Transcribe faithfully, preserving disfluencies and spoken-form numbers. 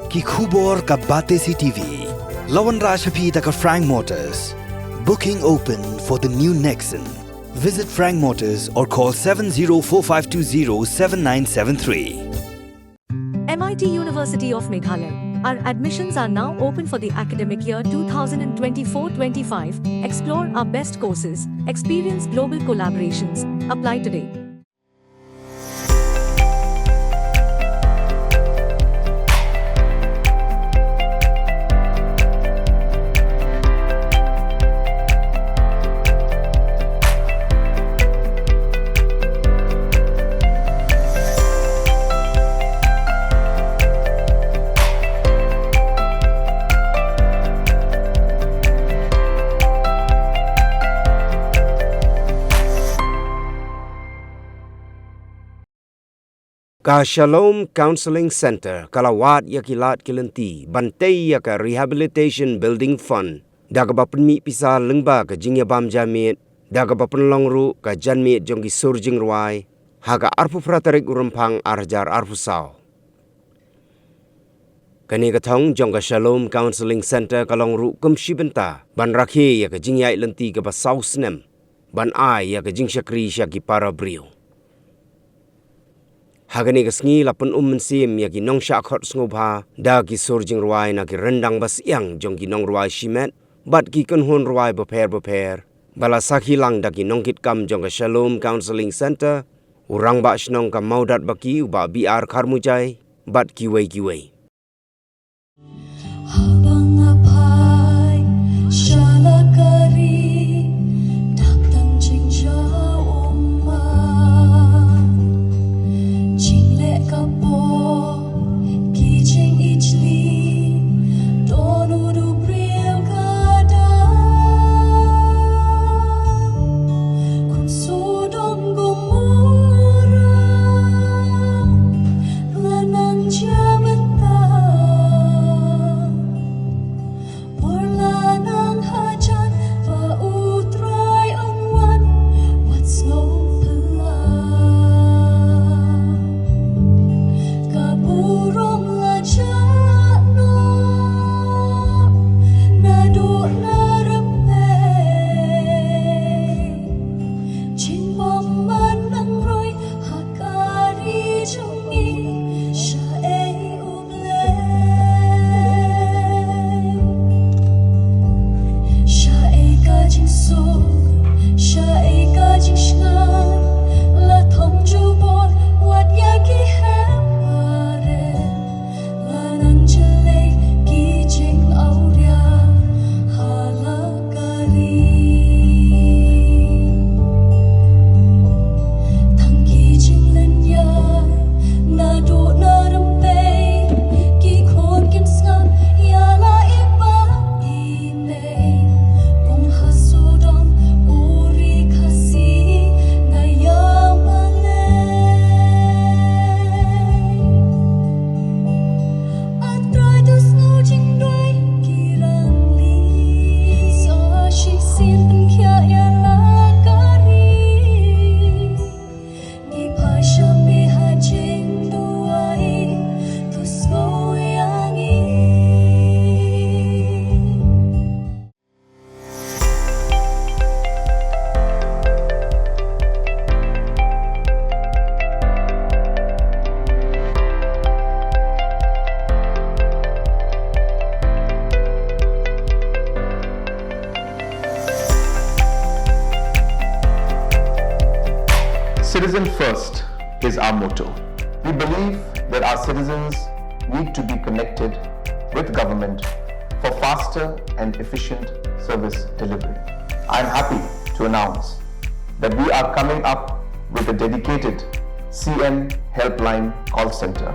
Ki khubor ka Batesi TV. La wanrah sha phi da ka Frank Motors. Booking open for the new Nexon. Visit Frank Motors or call seven zero four five two zero seven nine seven three. M I T University of Meghalaya. Our admissions are now open for the academic year twenty twenty-four twenty-five. Explore our best courses, experience global collaborations. Apply today. Ka Shalom Counselling Centre ka la wad ïa ki lad ki lynti ban tei ïa ka Rehabilitation Building Fund da kaba pynmih pisa lyngba ka jingïabam janmiet, da kaba pynlong ruh ka janmiet jong ki sur jingrwai ha ka arphew phra tarik u Rymphang ar hajar arphew saw. Kane ka thong jong ka Shalom Counselling Centre ka long ruh kum shi bynta ban rakhe ïa ka jingïaid lynti kaba saw snem ban ai ïa ka jingshakri sha ki para briew. Ha kane ka sngi la pynum mynsiem ïa ki nongshah khot sngewbha da ki sur jingrwai na ki ryndang ba syiang jong ki nongrwai shimet bad ki kynhun rwai bapher bapher ba la sakhi lang da ki nongkitkam jong ka Shalom Counselling Centre, u Rangbah Shnong ka Mawdatbaki u Bah B R Kharmujai bad kiwei kiwei. Haba nga phai sha la ka ri, dak tang jingjaw ummat, jingleh ka pop, ki jingijli, don u dei u briew ka dang. Kum Sodom Gomorrah la nang jia mynta. Por la nang hajan ba U Trai un wan, wat sngew phylla. Ka burom la jah noh naduh na rymbai. Jingbymman nang roi ha ka ri jong ngi, shaei U Blei? Shaei ka jingsuk, shaei ka jingshngaiñ, la thong jubor wat ïa ki hep barit. La nang jlei ki jingawria ha la ka ri. Tang ki jinglynñiar naduh na rymbai, ki khun kim sngap ïa la i pa i mei. Kum ha Sodom, u ri Khasi nga ïa balei? A Trai, to sngew jingduwai ki rangli. Sa shisien pynkhiah ïa la ka ri. Ngi phai sha me ha jingduwai, to sngew ïa ngi. Citizen first is our motto. We believe that our citizens need to be connected with government for faster and efficient service delivery. I am happy to announce that we are coming up with a dedicated C M Helpline call center.